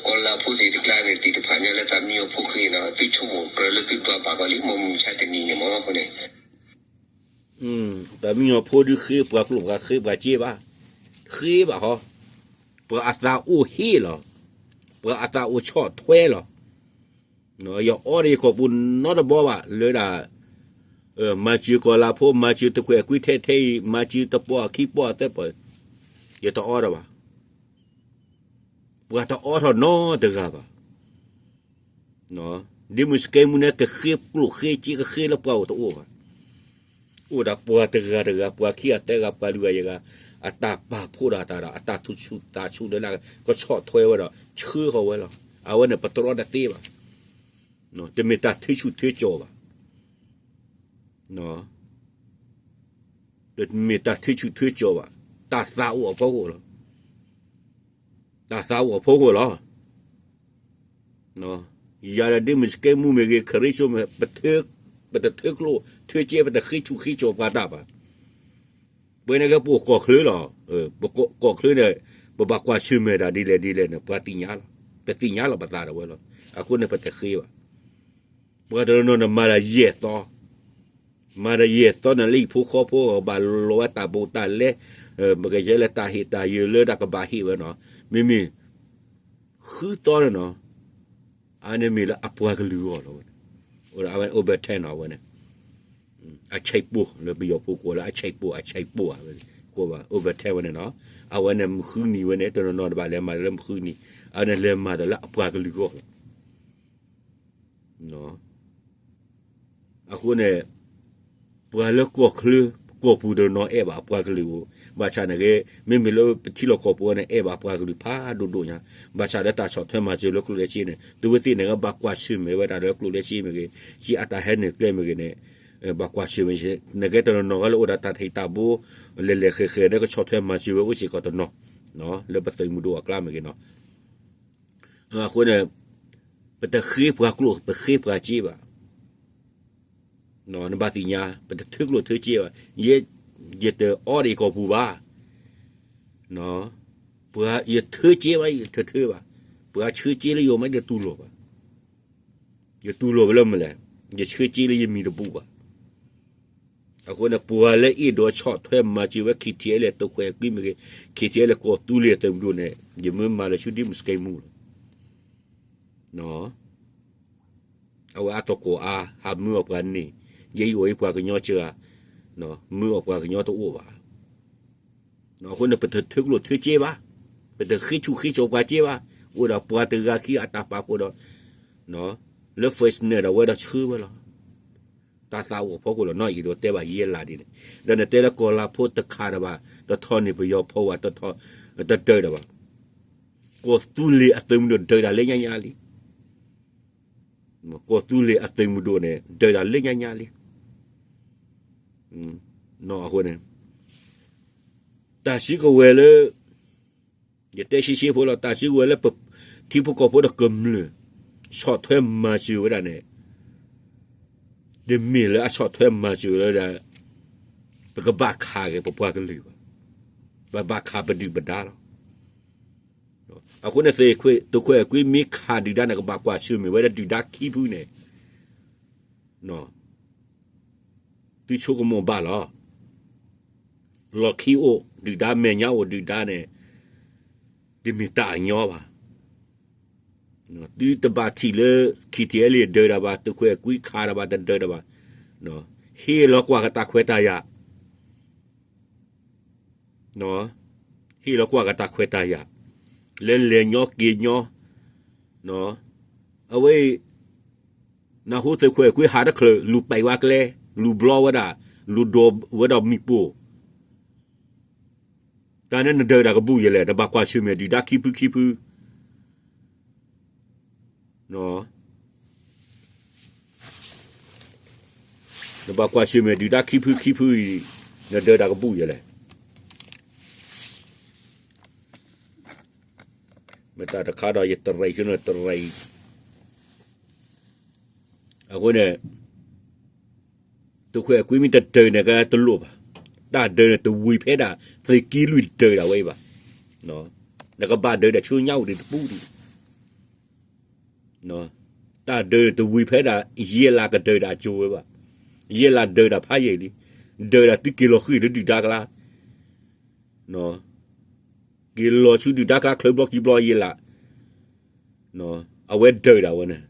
ကီၤလၤဖိသ့ၣ်တကျါန့ၣ် သ့ၣ်တဖၣ်ညါလၢတၢ်မံအီၤဖိဃ့နီၤ သုဆိကမိၣ်ကြၢးလၢသုဒွးဘၣ်ကီးလံ မ့ၢ်မုၢ်ဆါတနံၤန့ၣ်မး အဃိန့ၣ် တၢ်မံအီၤဖိဒုဃ့ပှၤကျိၣ်ပှၤဃ့ပှၤစ့ဘၣ်, ဃ့ဘၣ်ဟီ, ပှၤအသးအိၣ်ဟ့ၣ်လီၤ, ပှၤအသးအိၣ်ဆီၣ်ထွဲလီၤ. ယအီဒီးယခီၣ်ပူၤနီတဘီဘၣ် လၢဒၣ် မၤစၢၤကီၤလၤဖိ မၤစၢၤတခွဲးကွံထဲထဲအံၤ မၤစၢၤတပီၢ်အခံပီၢ်အသၢပီၢ်, ယတအီဒီးဘၣ်. ပှၤတအီထီၣ်နီတဂၤဘၣ်. ဒ်မုၢ်စကဲမူန့ၣ် ကဃ့ကျိၣ်ဃ့စ့ကဃ့လၢပှၤအိၣ်တအိၣ်ဘၣ်. အိၣ်ဒၣ်ပှၤတဂၤတဂၤ ပှၤခံဂၤသၢဂၤ ပှၤလွံၢ်ဂၤယဲၢ်ဂၤ အတၢ်ပာ်ဖှိၣ်ဒၣ်တၢ်ဒီး အတၢ်သူၣ်ဆူၣ်သးဆူၣ်လၢကဆီၣ်ထွဲဝဲဒီး ဆှၢဃီၤဝဲလီၤ. အဝဲန့ၣ်ပတြီတသ့ဘၣ်. တမ့ၢ်တၢ်ထုးဆူၣ်ထုးကၠီၤဘၣ်. တမ့ၢ်တၢ်ထုးဆူၣ်ထုးကၠီၤဘၣ်. တၢ်သးအိၣ်အဖီခိၣ်လီၤ. တၢ်သးအိၣ်အဖီခိၣ်လီၤ. ယၤဒီးဒ်မုၢ်စကဲမူမ့ၢ်ဂ့ၤ ခရံာ်စိမ့ၢ် ပတထုးကျိၣ်ထုးစ့ ပတဃ့ဆူၣ်ဃ့ကၠီၤပှၤတၢ်ဘၣ်. ပဝဲန့ၣ်ကဲပအိၣ်ကီၢ်ချၢလီၤ. ပကီၢ်ချၢန့ၣ် ပဘၣ်ကွၢ်ဆၢၣ်မဲာ်တၢ်ဒ်လဲၣ်ဒ်လဲၣ်န့ၣ် ပှၤသ့ၣ်ညါလီၤ. ပသ့ၣ်ညါလီၤပသးဒၣ်ဝဲလီၤ. အဃိန့ၣ်ပတဃ့ဘၣ်. ပှၤတနီၤနီၤန့ၣ်မၤတၢ်ယဲၢ်သီ, မၤတၢ်ယဲၢ်သီန့ၣ် လၢဟံၣ်ဖိဃီဖိအဂီၢ် ဘၣ်လီၤဝဲတၢ်ဘူးတၢ်လဲ, ပကတဲလၢတၢ်ဟ့ၣ်တၢ်ယၢၤလၢတၢ်ကဘၣ်ဟ့ၣ်ဝဲနီၤ, မ့မ့ၢ် ဃုသီန့ၣ်နီၤ, အန့ၣ်မ့ၢ်လၢအပှၤကလုာ်အဂီၢ်လီၤဝဲ, အဝဲန့ၣ် overtime နီၤ အဝဲန့ၣ် အဆဲးပိၢ် လၢပယီၤဖိကိးလၢအဆဲးပိၢ် အဆဲးပိၢ် အဝဲကိးဘၣ် overtime ဝဲန့ၣ်နီၤ, အဝဲန့ၣ်မုၢ်ဃုနံၤဝဲန့ၣ် တနီၤနီၤတဘၣ်လဲၤမၤလၢမုၢ်ဃုနံၤ, အဝဲန့ၣ်လဲၤမၤတၢ်လၢအပှၤကလုာ်အဂီၢ်လီၤ. အဃိန့ၣ် ပှၤလၢကီၢ်ချၢ ကီၢ်ပူၤတနီၤအဲၣ်ဘၣ်အပှၤကလုာ်ဧိၤ, ဘၣ်ဆၣ်န့ၣ်ဂ့ၤ မ့မ့ၢ်လၢပထံလီၢ်ကီၢ်ပူၤန့ၣ် အဲၣ်ဘၣ်ပှၤကလုာ်ဖးဒိၣ်ဒိၣ်ညါ, ဘၣ်ဆၣ်လၢတၢ်ဆီၣ်ထွဲမၤစၢၤလၢကျိၣ်လၢစ့န့ၣ် သုဝဲသ့ၣ်န့ၣ် ဘၣ်ကွၢ်ဆၢၣ်မဲာ်ဝဲဒၣ်လၢကျိၣ်လၢစ့မ့ၢ်ဂ့ၤ, စ့အတၢ်ဟဲနုာ်ကျဲမ့ၢ်ဂ့ၤန့ၣ် ဘၣ်ကွၢ်ဆၢၣ်မဲာ်, နကဲတနီၤနီၤဂၤလၢအိၣ်ဒီးတၢ်ထံၣ်တၢ်ဘိ လဲၤလဲၤဃဲၤဃဲၤဒီးကဆီၣ်ထွဲမၤစၢၤဝဲအိၣ်စ့ၢ်ကီးတနီၤ လၢပသုးမုၢ်ဒိၣ်အကျါမ့ၢ်ဂ့ၤနီၤ. အဃိန့ၣ် ပတဃ့ပှၤကျိၣ် ပဃ့ပှၤစ့ဘၣ်. နဘၣ်သ့ၣ်ညါ ပတထုးကျိၣ်ထုးစ့ဘၣ်. ယဲ ယတအီဒီးယကီၢ်ပူၤဘၣ်. ပှၤယထုးစ့ဘၣ် ယတထုးဘၣ်. ပှၤဆှၢစ့လၢယအိၣ်မး ယတတူၢ်လိာ်ဘၣ်. ယတူၢ်လိာ်ဝဲလၢမနုၤလဲၣ်, ယဆှၢစ့လၢယမံၤတဘူးဘၣ်. အဃိန့ၣ် ပှၤလၢအဲၣ်ဒိးဆီၣ်ထွဲမၤစၢၤဝဲ ခံထံအဲလဲၣ် သုးခွဲးကွံမ့ၢ်ဂ့ၤ, ခံထံအဲလဲၣ် ကီၢ်သူလ့ၤအသုးမုၢ်ဒိၣ်န့ၣ် ယမ့ၢ်မၤလၢဆူဒ်မုၢ်စကဲမူလီၤ. အဝဲအသကိးအါ ဟးမၢအီၣ်ပှၤန့ၣ်, ယဲအံၤအိၣ်အံၤပှၤကညီစှၤ, မၢအီၣ်ပှၤကညီတအိၣ်ဘၣ်. အဃိန့ၣ် ပတထုးကျိၣ်ထုးစ့ဘၣ်, ပတဃ့ဆူၣ်ဃ့ကၠီၤပှၤစ့ဘၣ်, အိၣ်ဒီးပှၤတဂၤခံအတၢ်ပာ်ဖှိၣ်ဒီး လၢ first န့ၣ်ဒီးဝဲဒီးဆှၢဝဲလီၤ. တၢ်သးအိၣ်အဖီခိၣ်လီၤနီၤ အံၤဒီးတဲဘၣ်ယဲလၢ်ဒ်န့ၣ်, ဒီးနတဲလၢကီၤလၤဖိတခးဒီးဘၣ်, တထီၣ်န့ၢ်ပယီၤဖီဝဲ, တဒၢးဒီးဘၣ်. ကီၢ်သူလ့ၤအသုးမုၢ်ဒိၣ်ဒၢးတၢ်လၢညါညါလံ. ကီၢ်သူလ့ၤအသုးမုၢ်ဒိၣ်န့ၣ် ဒၢးတၢ်လၢညါညါလံ. အဃိန့ၣ် တၢ်စုကဝဲၤလၢ ယတဲရှဲရှဲဖိလီၤ, တၢ်စုကဝဲၤလၢပထံဖိကီၢ်ဖိဒီးကမျၢၢ် ဆီၣ်ထွဲမၤစၢၤဝဲဒၣ်န့ၣ် တမ့ၢ်လၢအဆီၣ်ထွဲမၤစၢၤလၢဒၣ် ပကဘၣ်ခးက့ၤပပှၤကလုာ်ဘၣ်, ပဘၣ်ခးပဒုၣ်ပဒါလီၤ. အဃိန့ၣ် သုးခွဲးကွံမ့ၢ်ခးဒုၣ်ဒါန့ၣ် ကဘၣ်ကွၢ်ဆၢၣ်မဲာ်ဝဲဒၣ်ဒုၣ်ဒါခံဖုန့ၣ် သုဆိကမိၣ်ဘၣ်လီၤ. လီၢ်ခံအိၣ်ဒုၣ်ဒါ မဲာ်ညါအိၣ်ဒုၣ်ဒါန့ၣ် တမ့ၢ်တၢ်အညီဘၣ်. သုတဘၣ်ထံၣ်လၢ ခံထံၣ်အဲလ့ၣ် ဒၢးတၢ်ဘၣ်, သုးခွဲးကွံခးတၢ်ဘၣ် တဒၢးတၢ်ဘၣ်. ဟ့ၣ်လီၤကွၢ်ကတၢ်ခွဲးတၢ်ယာ် ဟ့ၣ်လီၤကွၢ်ကတၢ်ခွဲးတၢ်ယာ် လၢလဲၤညီက့ၤညီ, အဝဲအံၤ နၢ်ဟူသုးခွဲးကွံဟးတချုး လူၤပဲာ်ဝဲကျဲ, လူၤဘျီဝဲဒၣ် လူၤဒိးဝဲဒီးမံၤပိၢ်, တၢ်န့ၣ်နဒၢးတၢ်ကဘူၣ်ယဲလဲၣ်, နဘၣ်ကွၢ်ဆၢၣ်မဲာ်ဒုၣ်ဒါခံဖုခံဖု, နဘၣ်ကွၢ်ဆၢၣ်မဲာ်ဒုၣ်ဒါခံဖုခံဖုအံၤ, နဒၢးတၢ်ကဘူၣ်ယဲလဲၣ်. မ့ၢ်တၢ်တခါဒီးယတရံးဆူနတရံးအံၤ, အဃိန့ၣ် သုးခွဲးကွံမ့ၢ်တဒၢးန့ၣ်ကတလိၣ်ဘၣ်. တၢ်ဒၢးန့ၣ်တဝံၤဖဲဒၣ် သုးက့လွံၢ်ဒၢးဒၣ်ဝဲအံၤဘၣ်. နကဘၣ်ဒၢးဒၣ်ဆူညါအိၣ်ဒံးတပူၤဒံး. တၢ်ဒၢးန့ၣ်တဝံၤဖဲဒၣ် ယဲၢ်လါကဒၢးဒၣ်အကၠိဝဲဘၣ်. ယဲၢ်လါဒၢးဒၣ်ဖးယံာ်လံ. ဒၢးဒၣ်သုက့ၤလီၤဃံၤလၢဒုၣ်ဒါကျါ, က့ၤလီၤဆူဒုၣ်ဒါကျါချၢဘျီခံဘျီယဲၢ်လါ, အဝဲဒၢးဒၣ်ဝဲန့ၣ်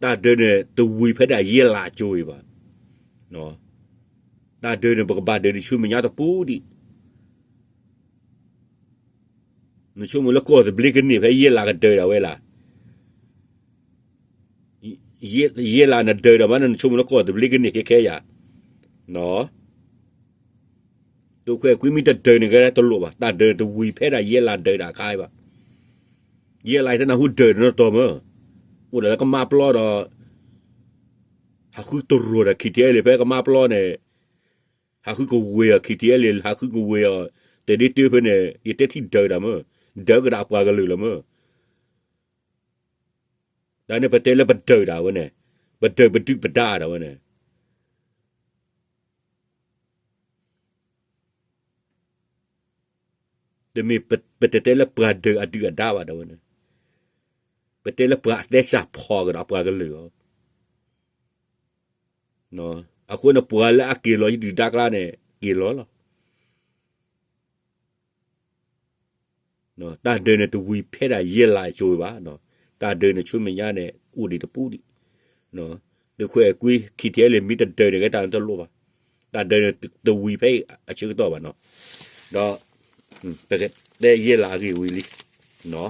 တၢ်ဒၢးန့ၣ်တဝံၤဖဲဒၣ်ယဲၢ်လါအကၠိအံၤဘၣ်. တၢ်ဒၢးန့ၣ် ပကဘၣ်ဒၢးဒၣ်ဆူမဲာ်ညါတပူၤဒံး. နဆိကမိၣ်လၢကီၢ်သဘျ့ကန့ၢ်ဖဲယဲၢ်လါကဒၢးဒၣ်ဝဲလၢ ယဲၢ်လါနဒၢးဒၣ်မးန့ၣ် နဆိကမိၣ်လၢကီၢ်သဘျ့ကန့ၢ်ခဲခဲယၤ. သုးခွဲးကွံမ့ၢ်တဒၢးန့ၣ်ကတလိၣ်ဘၣ်. တၢ်ဒၢးန့ၣ်တဝံၤဖဲဒၣ်ယဲၢ်လါဒၢးဒၣ်အခါအံၤဘၣ်. ယဲၢ်လါအံၤတနၢ်ဟူဒၢးတနီၤတီၤမၢ်. အိၣ်ဒၣ်လၢကမါပျီဒီး ဟးဃုတရိာ်ဒီး ခံထံအဲလ့ၣ် ဖဲကမါပျီန့ၣ်, ဟးဃုကဝ့ၤအီၤ ခံထံအဲလ့ၣ် ဟးဃုကဝ့ၤအီၤ, တဒ့တၢဖဲန့ၣ် ယတဲထံၣ်ဒၢးဒၣ်မၢ်, ဒၢးကဒၣ်အပှၤကလုာ်လီၤမၢ်. တၢ်န့ၣ်ပတဲလၢပဒၢးဒၣ်ဝဲန့ၣ်, ပဒၢးပဒုၣ်ပဒါဒၣ်ဝဲန့ၣ်, တမ့ၢ်ပတတဲလၢပှၤဒၢးအဒုၣ်အဒါဘၣ်ဒၣ်ဝဲန့ၣ်, ပတဲလၢပှၤအသဲစၢ်ဖီၣ်ကဒီးပှၤကလုာ်လီၤ. အဃိန့ၣ် ပှၤလၢအက့ၤလီၤယဒုၣ်ဒါကျါန့ၣ် က့ၤလီၤလီၤ. တၢ်ဒၢးန့ၣ်တဝံၤဖဲဒၣ်ယဲၢ်လါအကၠိဘၣ်. တၢ်ဒၢးန့ၣ်ဆူမဲာ်ညါန့ၣ် အိၣ်ဒံးတပူၤဒံး. သုးခွဲးကွံ ခံထံအဲလ့ၣ် မ့ၢ်တဒၢးန့ၣ်ကဲတၢ်န့ၣ်တလိၣ်ဘၣ်. တၢ်ဒၢးန့ၣ်တဝံၤဖဲအဆၢကတီၢ်ဘၣ်နီၤ. ဒီး ပကတဲယဲၢ်လါအဂ့ၢ်ဝံၤလံ.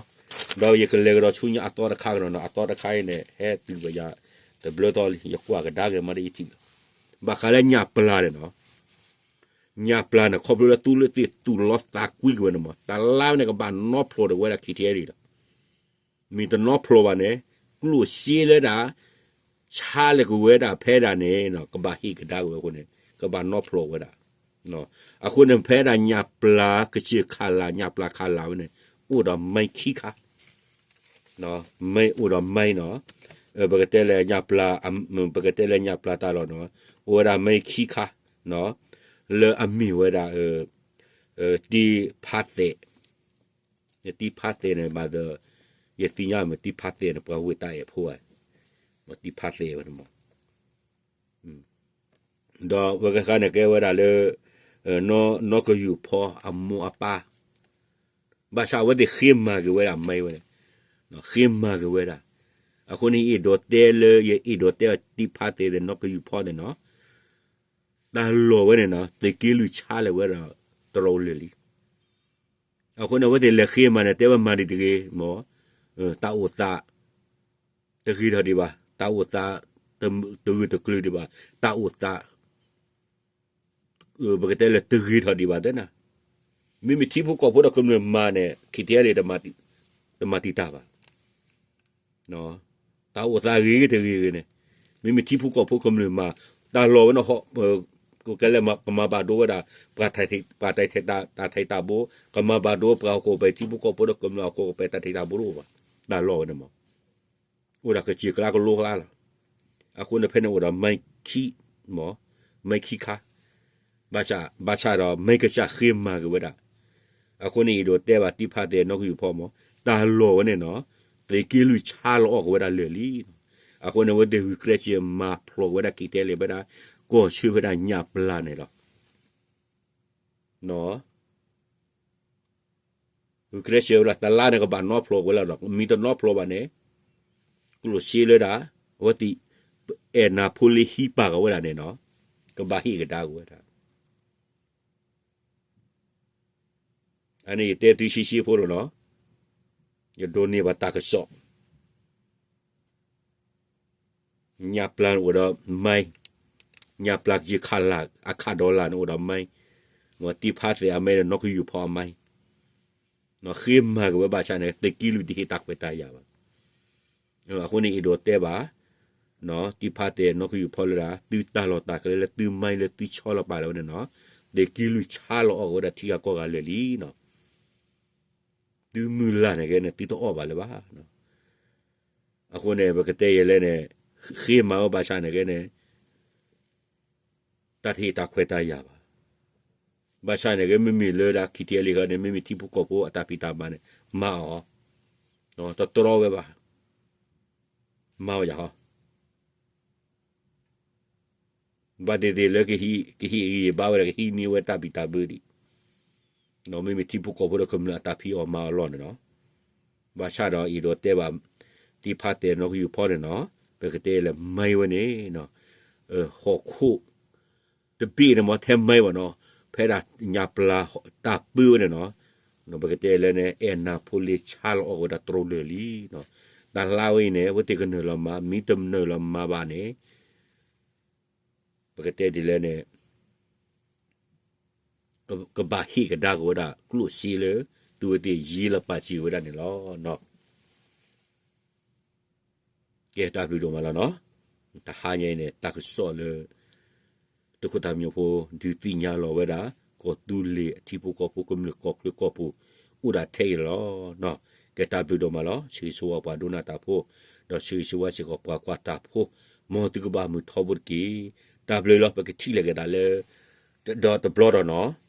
ဒီးယကလဲၤကဒီးဆူညါအသီတခါကဒီးနီၤ, အသီတခါအံၤန့ၣ် ဟဲတုၤဝဲယၤတဘျီသီလံ, ယကွၢ်ကဒါက့ၤမးဒီးယထံၣ်လီၤ. ဘၣ်ဃးလၢညၣ်ပျၢ်န့ၣ်နီၤ, ညၣ်ပျၢ်န့ၣ် ခီဖျိလၢသူလၢသ့ၣ်သူၣ်လီသးကွံက့ၤဝဲန့ၣ်မး, တလါဝဲန့ၣ် ကဘၣ်နီဖျိးဒီးဝဲဒၣ် ခံထံအဲလ့ၣ်လီၤ. မ့ၢ်တနီဖျိးဘၣ်န့ၣ် ကျိၣ်စ့လၢဒၣ် ဆါလၢကဝဲဒၣ်ဖဲဒၣ်န့ၣ်နီၤ, ကဘၣ်ဟ့ၣ်ကဒါက့ၤဝဲအဃိန့ၣ် ကဘၣ်နီဖျိးဝဲဒၣ်. အဃိန့ၣ် ဖဲဒၣ်ညၣ်ပျၢ်ကစၢၢ်ခးလၢ် ညၣ်ပျၢ်ခးလၢ်ဝဲန့ၣ် အိၣ်ဒီးမံခံခါ မ့ၢ်အိၣ်ဒီးမံနီၤ, ပကတဲလၢညၣ်ပျၢ်, ပကတဲလၢညၣ်ပျၢ်တၢ်လီၤနီၤ, အိၣ်ဝဲဒၣ်မံခံခါ, လၢအမ့ၢ်ဝဲဒၣ် တံဖါသဲး, တံဖါသဲးန့ၣ် မၤဒီး ယသ့ၣ်ညါမ့ၢ်တံဖါသဲးန့ၣ် ပှၤဝ့ၢ်တၢ်အဲၣ်ဖိဧါ, တံဖါသဲးဝဲန့ၣ်မး ဒီးဝဲကခါန့ၣ်ကဲဝဲဒၣ်လၢ နီၢ်ကယူၢ်ဖီအမိၢ်အပၢ်, ဘၣ်ဆၣ်အဝဲသ့ၣ်ဃ့မၤက့ၤဝဲဒၣ်မံဝဲန့ၣ်, ဃ့မၤက့ၤဝဲဒၣ်. အဃိန့ၣ် ယအဲၣ်ဒိးတဲလၢ ယအဲၣ်ဒိးတဲတံဖါသဲးဒီးနီၢ်ကယူၢ်ဖီန့ၣ်နီၤ, တၢ်လီၢ်ဝဲန့ၣ်နီၤ သုးက့လွံၢ်ဆါလၢာ်ဝဲဒီး တရီလၢာ်လံ. အဃိန့ၣ် အဝဲသ့ၣ်လဲၤဃ့မၤန့ၣ် တဲဝဲမၤဒံးတဂ့ၤမး, တၢ်အိၣ်သး တဂ့ၤထီၣ်ဒံးဘၣ်, တၢ်အိၣ်သး တဂၢၢ်တကျၢၤဒံးဘၣ်, တၢ်အိၣ်သး ပကတဲလၢတဂ့ၤထီၣ်ဒံးဘၣ်သ့ၣ်နၤ, မ့မ့ၢ်ထံဖိကီၢ်ဖိဒီးကမျၢၢ်မၤန့ၣ် ခံထံအဲလ့ၣ် တမၤတံာ်တာ်ဘၣ်. တၢ်အိၣ်သးဂ့ၤဂ့ၤတဂ့ၤဂ့ၤန့ၣ်, မ့မ့ၢ်ထံဖိကီၢ်ဖိကမျၢၢ်မၤ, တၢ်လီၢ်ဝဲန့ၣ် ကဲလၢကမၤဘၣ်ဒိဝဲဒၣ် ပှၤတၢ် တၢ်တၢ်တၢ်ဘိ, ကမၤဘၣ်ဒိပှၤဟီၣ်ခိၣ်ပဲာ် ထံဖိကီၢ်ဖိဒီးကမျၢၢ်ဟီၣ်ခိၣ်ပဲာ် တၢ်တၢ်တၢ်ဘိတအိၣ်ဘၣ်. တၢ်လီၢ်ဝဲန့ၣ်မး အိၣ်ဒီးကစၢၢ်ကျါကလိကျါလီၤ. အဃိန့ၣ်ဖဲန့ၣ်အိၣ်ဒီးမံခံ, မး, မံခံခါ, ဘၣ်ဆၣ်ဒီးမံကစၢ်ဃ့မၤက့ၤဝဲဒၣ်. အဃိန့ၣ် အဲၣ်ဒိးတဲဘၣ်တံဖါသဲးနီၢ်ကယူၢ်ဖီမး, တၢ်လီၢ်ဝဲန့ၣ်နီၤ, သုးက့လွံၢ်ဆါလီၤအီၣ်က့ၤဝဲဒၣ်လၢာ်လံ. အဃိန့ၣ် အဝဲသ့ၣ်ဂုာ်ကျဲးစၢးမၤဖျိးက့ၤဝဲဒၣ်ခံထံအဲလ့ၣ်ဝဲဒၣ် ကီၢ်ဆၢဖဲဒၣ်ညၣ်ပျၢ်န့ၣ်လီၤ. ဂုာ်ကျဲးစၢးဝဲဒၣ် တလါန့ၣ်ကဘၣ်နီဖျိးဝဲလီၤဒီး မ့ၢ်တနီဖျိးဘၣ်န့ၣ် ကျိၣ်စ့လၢဒၣ် အဝဲသ့ၣ် အဲၣ်နၤဖိလ့ဟံးပာ်က့ၤဝဲဒၣ်န့ၣ်နီၤ, ကဘၣ်ဟ့ၣ်ကဒါက့ၤဝဲဒၣ်. အန့ၣ်ယတဲသုဆှံဆှံဖိလီၤနီၤ, ယဒိးန့ၢ်ဘၣ်တၢ်ကစီၣ် ညၣ်ပျၢ်န့ၣ်အိၣ်ဒီးမံ, ညၣ်ပျၢ်ကယံာ်ခးလၢ် အခးဒီးလၢ်န့ၣ်အိၣ်ဒီးမံ, တံဖးသဲးအမံဒီးနီၢ်ကယူၢ်ဖီအမံ, ဃ့မၤက့ၤဝဲဘၣ်ဆၣ်န့ၣ် သုးက့လွံၢ်တဟ့ၣ်တၢ်ခွဲးတၢ်ယာ်ဘၣ်. အဃိန့ၣ် အဲၣ်ဒိးတဲဘၣ် တံဖးသဲးနီၢ်ကယူၢ်ဖီလၢဒၣ် သုတၢ်လီၢ်တၢ်ကျဲလၢသုမံလၢသုဆီလီၤပာ်လၢၤဝဲန့ၣ်နီၤ, သုးက့လွံၢ်ဆါလီၤအီၣ်က့ၤဝဲဒၣ်ထံဂၤကီၢ်ဂၤလၢာ်လံနီၤ. သုမုၢ်လၢ်န့ၣ်ကဲန့ၣ် သုတအီၣ်ဘၣ်လၢၤဘၣ်. အဃိန့ၣ် ပကတဲယဲလဲၣ်န့ၣ် ဃ့မၤဝဲဘၣ်ဆၣ်န့ၣ်ကဲန့ၣ် တၢ်တဟ့ၣ်တၢ်ခွဲးတၢ်ယာ်ဘၣ်. ဘၣ်ဆၣ်န့ၣ်ကဲ မ့မ့ၢ်လၢဒၣ် ခံထံအလံၤဃီန့ၣ် မ့မ့ၢ်ထံဖိကီၢ်ဖိအတၢ်ဖံးတၢ်မၤန့ၣ် မၤအီၤ, တတြီဝဲဘၣ်, မၤအီၤယၤဟီ ဘၣ်သ့ၣ်သ့ၣ်လၢ ကဟ့ၣ်ဂံၢ်ဘါဝဲဒၣ် ကဟံးန့ၢ်ဝဲတၢ်ဘံၣ်တၢ်ဘၢဒံး, မ့မ့ၢ်ထံဖိကီၢ်ဖိဒီးကမျၢၢ်အတၢ်ဖံးအီၣ်မၤအီၣ်လီၢ်န့ၣ်နီၤ. ဘၣ်ဆၣ်ဒီးအဲၣ်ဒိးတဲဘၣ် တံဖးသဲးနီၢ်ကယူၢ်ဖီန့ၣ်နီၤ, ပကတဲလဲၣ်မံဝဲန့ၣ် ဟီၣ်ခိၣ်တဘ့ၣ်န့ၣ်မ့ၢ်ထဲမံဘၣ်နီၤ, ဖဲဒၣ်ညၣ်ပျၢ်တၢ်ပၢဝဲန့ၣ်နီၤ, ပကတဲလဲၣ်န့ၣ် အဲၣ်နၤဖိလ့ဆါလီၤအီၣ်ဝဲဒၣ်တြိလၢာ်လံ. တၢ်လၢဝဲအံၤန့ၣ် အဝဲသ့ၣ်ကနုာ်လီၤမၤ မ့ၢ်တနုာ်လီၤမၤဘၣ်န့ၣ် ပကတဲဒ်လဲၣ်န့ၣ် ကဘၣ်ဟ့ၣ်ကဒါက့ၤဝဲဒၣ်ကျိၣ်စ့လၢ သုဝဲသ့ၣ်ယ့လီၤပာ်စၢၤဝဲဒၣ်န့ၣ်လီၤ. ကဲတၢ်ဘျုးဒိၣ်မးလီၤနီၤ. တဟါညါအံၤန့ၣ် တၢ်ကစီၣ်လၢ သုးခိၣ်သးမံညီဖိ ဒုးသ့ၣ်ညါလီၤဝဲဒၣ် ကီၢ်သူလ့ၤအထံဖိကီၢ်ဖိကမျၢၢ်ကီၢ်ချၢကီၢ်ပူၤ အိၣ်ဒၣ်ထဲအံၤလီၤ. ကဲတၢ်ဘျုးဒိၣ်မးလီၤ. ဆၢဂ့ၤဆၢဝါပှၤဒိကနၣ်တၢ်ဖိ, ဒီးဆၢဂ့ၤဆၢဝါစ့ၢ်ကီးပှၤကွၢ်တၢ်ဖိ, မ်သုကဘၣ်မုာ်ထီဘိတက့ၢ်. တၢ်ဘျုးလီၤ. ပကထံၣ်လိာ်က့ၤသးလၢ ဒီးတဘျီဒီးနီၤ